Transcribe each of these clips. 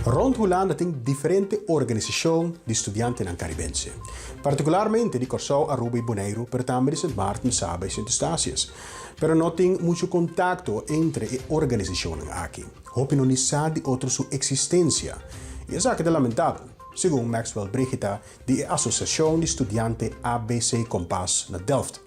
Rond Hulanda tin diferente organisashon di studiantenan karibense, partikularmente di Kòrsou, Aruba i Boneiru, pero tambe di Sint Maarten, Saba i Sint Eustatius. Pero no tin muchu kontakto entre e organisashonnan aki. Hopi no ni sa di otro su eksistensia. I esaki ta lamentabel, segun Maxwell Brigita di e Asosiashon di Studiante ABC Kompas na Delft.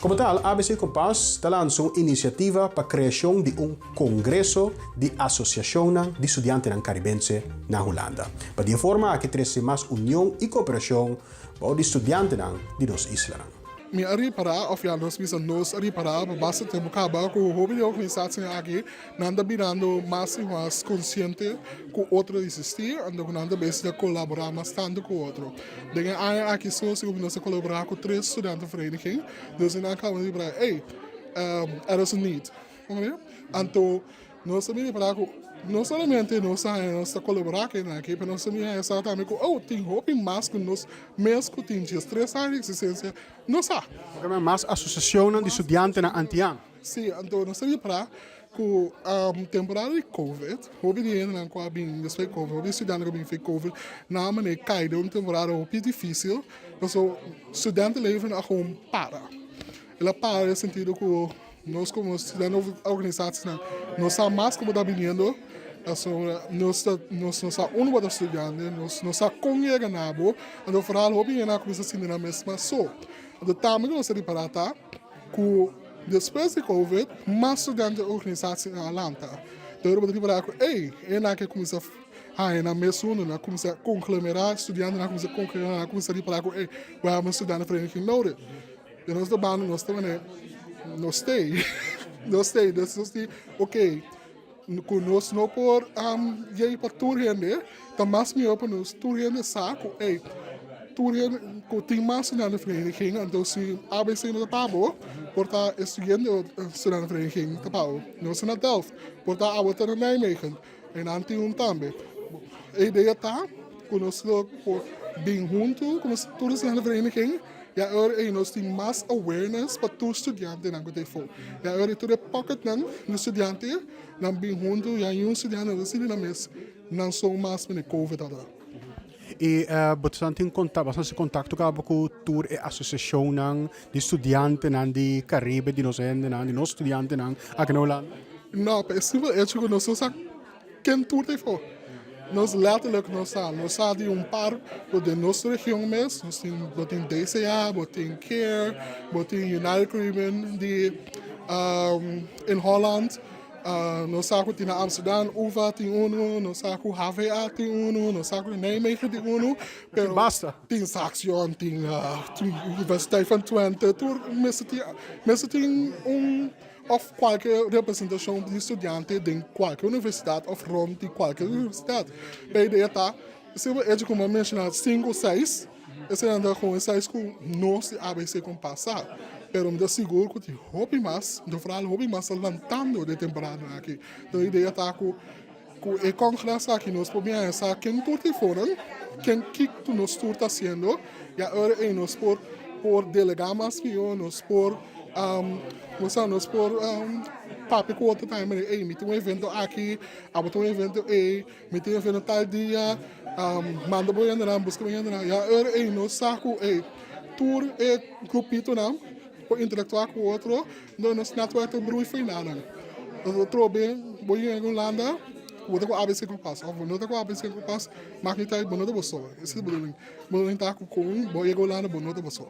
Komo tal, ABC Kompas ta lansa un inisiativa pa kreashon di un kongreso di asosiashonnan di studiantenan karibense na Hulanda, pa di e forma aki trese mas union i kooperashon bou di studiantenan di nos islanan. Mi a ripará, òf ya nos bisa nos a ripará pa basta tempu kaba ku hopi di e organisashonnan aki nan ta birando mas i mas konsiente ku otro ta eksistí, anto ku nan ta bes ta kolaborá mas tantu ku otro. Den e aña aki so sigur nos a kolaborá ku tres studentenvereniging, dus nan a kaba di ripará, ey, er is een need. Anto nos a bini para ku no solamente nos a haña nos ta kolaborá ku esnan aki, pero nos a bini haña sa tambe ku oh tin hopi mas ku nos mes ku tin diestres aña di eksistensia no sa. Porque men mas asosiashonnan di studiantenan antiano. Sí, anto nos a bini para ku temporada di covid hopi di hendenan ku a bini despues di covid, hopi di studiantenan ku a bini despues di covid nan a manera kai den un temporada hopi difísil pasobra studentenleven a gewoon para. El a para den sentido ku nos komo studiante organisasienan no sa mas komo ta biniendo pasobra nos ta nos no sa unda bo ta studiando nos no sa kon yega na bo anto foral hopi hende a kuminsa sinti nan mes mas so anto tambe ku nos a ripará ta ku despues di covid mas studiante organisasienan a lanta enton bo ta ripará ku ey e nan ke kuminsa haña nan mes huntu nan a kuminsa konglomerá studiantenan a kuminsa konglomerá nan a kuminsa ripará ku ey we hebben een studentenvereniging nodig. Den nos ta banda nos ta manera no stay no stay dus nos di ok ku nos no por yei pa tur hende ta mas mihó pa nos tur hende sa ku ey tur hende ku tin mas studentenvereniging anto si abc no ta pa bo por ta e siguiente studentenvereniging ta pa bo nos ta na Delft por ta abo ta na Nijmegen e nan tin un tambe e idea ta ku nos lo por bin huntu komo tur studentenvereniging. Ya e ora ei nos tin mas awareness pa tur studiantenan ku ta efo. Ya e ora ei tur e pocketnan di studiante nan bin huntu ya niun studiante no ta sinti nan mes nan son mas mene covid tabata. I bo ta tin kontak bo ta kontakto kaba ku tur e asosiashonnan di studiantenan di Karibe di nos hendenan di nos studiantenan aki na Hulanda? No, pa e simpel echo ku nos no sa Ken tur ta efo? Nos letterlijk no sa. Nos sa di un par ku den nos region mes, nos tin, bo tin DCA, bo tin care, bo tin United Caribbean di in Holland, nos sa ku tin na Amsterdam, UVA tin unu, nos sa ku HVA tin unu, nos sa ku Nijmegen tin unu, pero tin Saxion, tin Universiteit van Twente, tur mester tin, mester tin un. Òf kualke representashon di studiante den kualke universidat òf rònt di kualke universidat. Pa e idea ta, simpel echo ku mi a menshoná sinku o seis, eseinan ta kon e seis ku nos di ABC kon pasa. Pero mi ta sigur ku tin hopi mas, mi ta foral hopi mas ta lantando den e temporadanan aki. Enton e idea ta ku ku e kongres aki nos por bin haña sa ken tur tin fonan, ken kiko nos tur ta hasiendo, i a ora ei nos por por delegá mas mihó, nos por nos nos por papia ku otro tambe manera ei mi tin un evento aki, abo tin un evento ei, mi tin un evento tal dia, manda bo hendenan, buska bo hendenan, i a ora ei nos sa ku ei tur e grupitonan por interaktuá ku otro. No, nos netwerk ta brui fo'i nanan. Nos ta trobe bo yega Hulanda, bo ta ku ABC Kompas òf bo no ta ku ABC Kompas, mak nit uit, bo no ta bo so. Esei ta bedoeling. Bedoeling ta ku kon bo yega Hulanda bo no ta bo so.